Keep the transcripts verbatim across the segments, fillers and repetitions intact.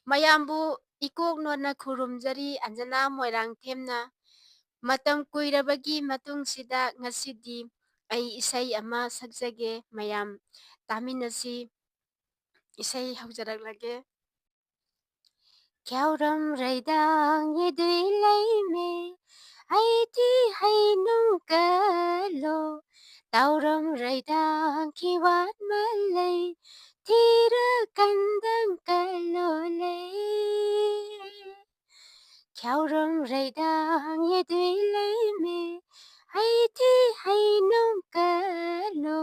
ꯃꯌꯥꯝꯕꯨ ꯏꯀꯣꯛ ꯅꯣꯟꯅ ꯈꯨꯔꯨꯝꯖꯔꯤ, ꯑꯟꯖꯅꯥ ꯃꯣꯏꯔꯥꯡꯊꯦꯝꯅ꯫ ꯃꯇꯝ ꯀꯨꯏꯔꯕꯒꯤ ꯃꯇꯨꯡꯁꯤꯗ ꯉꯁꯤꯗꯤ ꯑꯩ ꯏꯁꯩ ꯑꯃ ꯁꯛꯆꯒꯦ, ꯃꯌꯥꯝ ꯇꯥꯃꯤꯟꯅꯁꯤ꯫ ꯏꯁꯩ ꯍꯧꯖꯔꯛꯂꯒꯦ꯫ ꯈ꯭ꯌꯥꯎꯔꯝ ꯔꯩꯗꯥꯡ ꯌꯦꯗꯨꯏ ꯂꯩꯃꯦ, ꯑꯩꯗꯤ ꯍꯩꯅꯨꯡ ꯀꯜꯂꯣ꯫ ꯇꯥꯎꯔꯝ ꯔꯩꯗꯥꯡ ꯈꯤꯋꯥꯠ ꯃꯂꯩ, ꯊꯤꯔ ꯀꯟꯗꯪ ꯀꯜꯂꯣ ꯂꯩ꯫ ꯈ꯭ꯌꯥꯎꯔꯝ ꯔꯩꯗꯥꯡ ꯌꯦꯗꯨꯏ ꯂꯩꯃꯦ, ꯑꯩꯗꯤ ꯍꯩꯅꯨꯡ ꯀꯜꯂꯣ꯫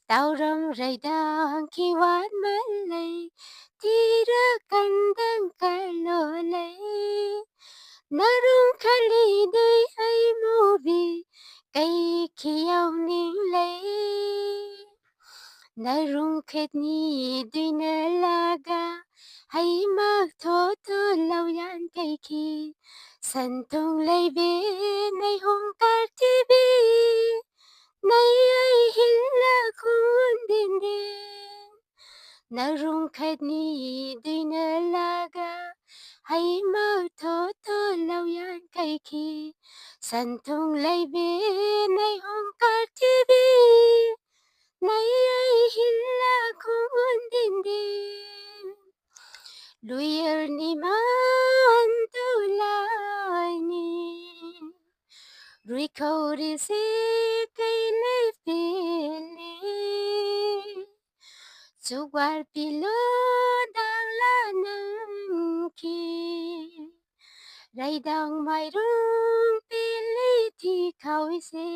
ꯇꯥꯎꯔꯝ ꯔꯩꯗꯥꯡ ꯈꯤꯋꯥꯠ ꯃꯂꯩ, ꯊꯤꯔ ꯀꯟꯗꯪ ꯀꯜꯂꯣ ꯂꯩ꯫ ꯅꯔꯨꯡ ꯈꯂꯤꯗꯨꯏ ꯑꯩ ꯃꯨꯕꯤ, ꯀꯩ ꯈꯤꯌꯥꯎꯅꯤꯡ ꯂꯩ꯫ ꯅꯔꯨꯡ ꯈꯦꯠꯅꯤꯗꯨꯏꯅ ꯂꯥꯒ, ꯍꯩꯃꯛ ꯊꯣꯠ ꯊꯣꯠ ꯂꯧꯌꯥꯟ ꯀꯩꯈꯤ꯫ ꯁꯟꯊꯨꯡ ꯂꯩꯕꯦ ꯅꯩꯍꯣꯡ ꯀꯥꯔꯇꯤꯕꯤ, ꯅꯩ ꯑꯩ ꯍꯤꯜꯂ ꯈꯨꯟꯗꯤꯟꯗꯤꯟ꯫ ꯅꯔꯨꯡ ꯈꯠꯅꯤꯗꯨꯏꯅ ꯂꯥꯒ, ꯍꯩꯃꯛ ꯊꯣꯠ ꯊꯣꯠ ꯂꯧꯌꯥꯟ ꯀꯩꯈꯤ꯫ ꯁꯟꯊꯨꯡ ꯂꯩꯕꯦ ꯅꯩꯍꯣꯡ ꯀꯥꯔꯇꯤꯕꯤ, ꯅꯩ ꯑꯩ ꯍꯤꯜꯂ ꯈꯨꯟꯗꯤꯟꯗꯤꯟ꯫ ꯂꯨꯌꯔꯅꯤ ꯃꯥꯟ ꯇꯨꯂꯥꯏꯅꯤ, ꯔꯨꯏꯈꯧꯔꯤꯁꯤ ꯀꯩ ꯂꯩꯄꯦꯜꯂꯤ꯫ ꯆꯨꯛꯋꯥꯔ ꯄꯤꯂꯣ ꯗꯥꯡꯂꯥ ꯅꯪꯈꯤ, ꯔꯩꯗꯥꯡ ꯃꯥꯏꯔꯨꯡ ꯄꯤꯂꯤ ꯊꯤ ꯈꯥꯎꯏꯁꯦ꯫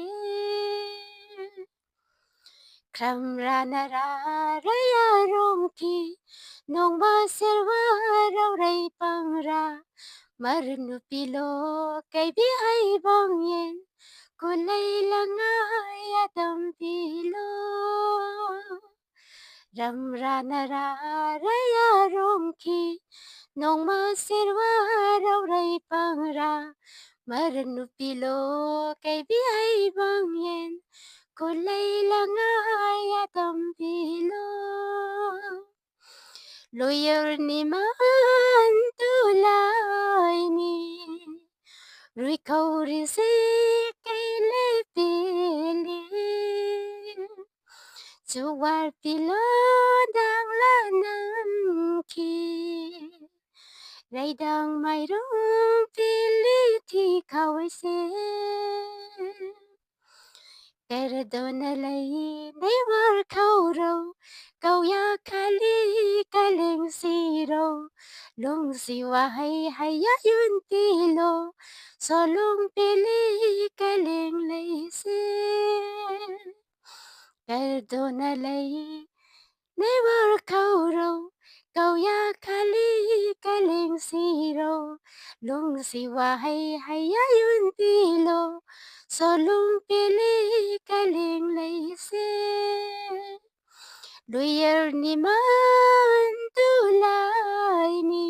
ꯈ꯭ꯔꯝ ꯔꯥꯅ ꯔꯥ ꯔꯌꯥ ꯔꯣꯡꯈꯤ, ꯅꯣꯡꯃ ꯁꯦꯔꯋꯥ ꯔꯧꯔꯩ ꯄꯪꯔꯥ, ꯃꯔ ꯅꯨꯄꯤꯂꯣ ꯀꯩꯕꯤ ꯍꯩꯕꯣꯡ ꯌꯦꯟ, ꯀꯨꯂꯩ ꯂꯉꯥꯏ ꯑꯗꯝ ꯄꯤꯂꯣ꯫ ꯔꯝ ꯔꯥꯅ ꯔꯥ ꯔꯌꯥ ꯔꯣꯡꯈꯤ, ꯅꯣꯡꯃ ꯁꯦꯔꯋꯥ ꯔꯧꯔꯩ ꯄꯪꯔꯥ, ꯃꯔ ꯅꯨꯄꯤꯂꯣ ꯀꯩꯕꯤ ꯍꯩꯕꯣꯡ ꯌꯦꯟ, ꯀꯨꯂꯩ ꯂꯉꯥꯏ ꯑꯗꯝ ꯄꯤꯂꯣ꯫ ꯂꯣꯌꯔꯅꯤ ꯃꯥꯟ ꯇꯨꯂꯥꯏꯅꯤ, ꯔꯨꯏꯈꯧꯔꯤꯁꯤ ꯀꯩ ꯂꯩꯄꯦꯂꯤ꯫ ꯆꯨꯋꯥꯔ ꯄꯤꯂꯣ ꯗꯥꯡꯂꯥ ꯅꯪꯈꯤ, ꯔꯩꯗꯥꯡ ꯃꯥꯏꯔꯨꯡ ꯄꯤꯂꯤ ꯊꯤ ꯈꯥꯎꯁꯦ꯫ ꯀꯔꯗꯣꯅ ꯂꯩ ꯅꯩꯋꯥꯔ ꯈꯧꯔꯧ, ꯀꯧꯌꯥ ꯈꯥꯂꯤ ꯀꯂꯦꯡ ꯁꯤꯔꯧ, ꯂꯨꯡꯁꯤ ꯋꯥꯍꯩ ꯍꯩꯌꯥ ꯌꯨꯟ ꯄꯤꯂꯣ, ꯁꯣꯂꯨꯡ ꯄꯤꯂꯤ ꯀꯂꯦꯡ ꯂꯩꯁꯦ꯫ ꯀꯔꯗꯣꯅ ꯂꯩ ꯅꯩꯋꯥꯔ ꯈꯧꯔꯧ, ꯀꯧꯌꯥ ꯈꯥꯂꯤ ꯀꯂꯦꯡ ꯁꯤꯔꯧ, ꯂꯨꯡꯁꯤ ꯋꯥꯍꯩ ꯍꯩꯌꯥ ꯌꯨꯟ ꯄꯤꯂꯣ, ꯁꯣꯂꯨꯡ ꯄꯤꯂꯤ ꯀꯂꯦꯡ ꯂꯩꯁꯦ꯫ ꯂꯨꯌꯔꯅꯤ ꯃꯥꯟ ꯇꯨꯂꯥꯏꯅꯤ,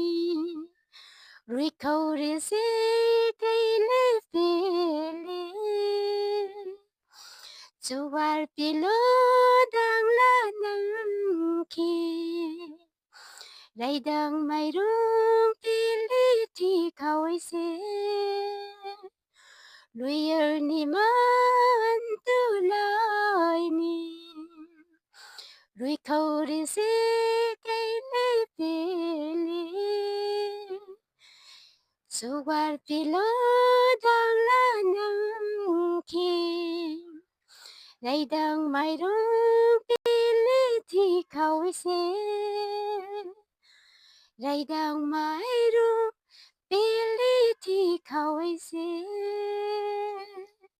ꯔꯨꯏꯈꯧꯔꯤꯁꯤ ꯀꯩ ꯂꯩꯄꯦꯂꯤ꯫ ꯆꯨꯋꯥꯔ ꯄꯤꯂꯣ ꯗꯥꯡꯂꯥ ꯅꯪꯈꯤ, ꯔꯩꯗꯥꯡ ꯃꯥꯏꯔꯨꯡ ꯄꯤꯂꯤ ꯊꯤ ꯈꯥꯎꯁꯦ꯫ ꯂꯨꯌꯔꯅꯤ ꯃꯥꯟ ꯇꯨꯂꯥꯏꯅꯤ, ꯔꯨꯏꯈꯧꯔꯤꯁꯤ ꯀꯩ ꯂꯩꯄꯦꯂꯤ꯫ ꯆꯨꯋꯥꯔ ꯄꯤꯂꯣ ꯗꯥꯡꯂꯥ ꯅꯪꯈꯤ, ꯔꯩꯗꯥꯡ ꯃꯥꯏꯔꯨꯡ ꯄꯤꯂꯤ ꯊꯤ ꯈꯥꯎꯁꯦ꯫ ꯔꯩꯗꯥꯡ ꯃꯥꯏꯔꯨꯡ ꯄꯤꯂꯤ ꯊꯤ ꯈꯥꯎꯁꯦ꯫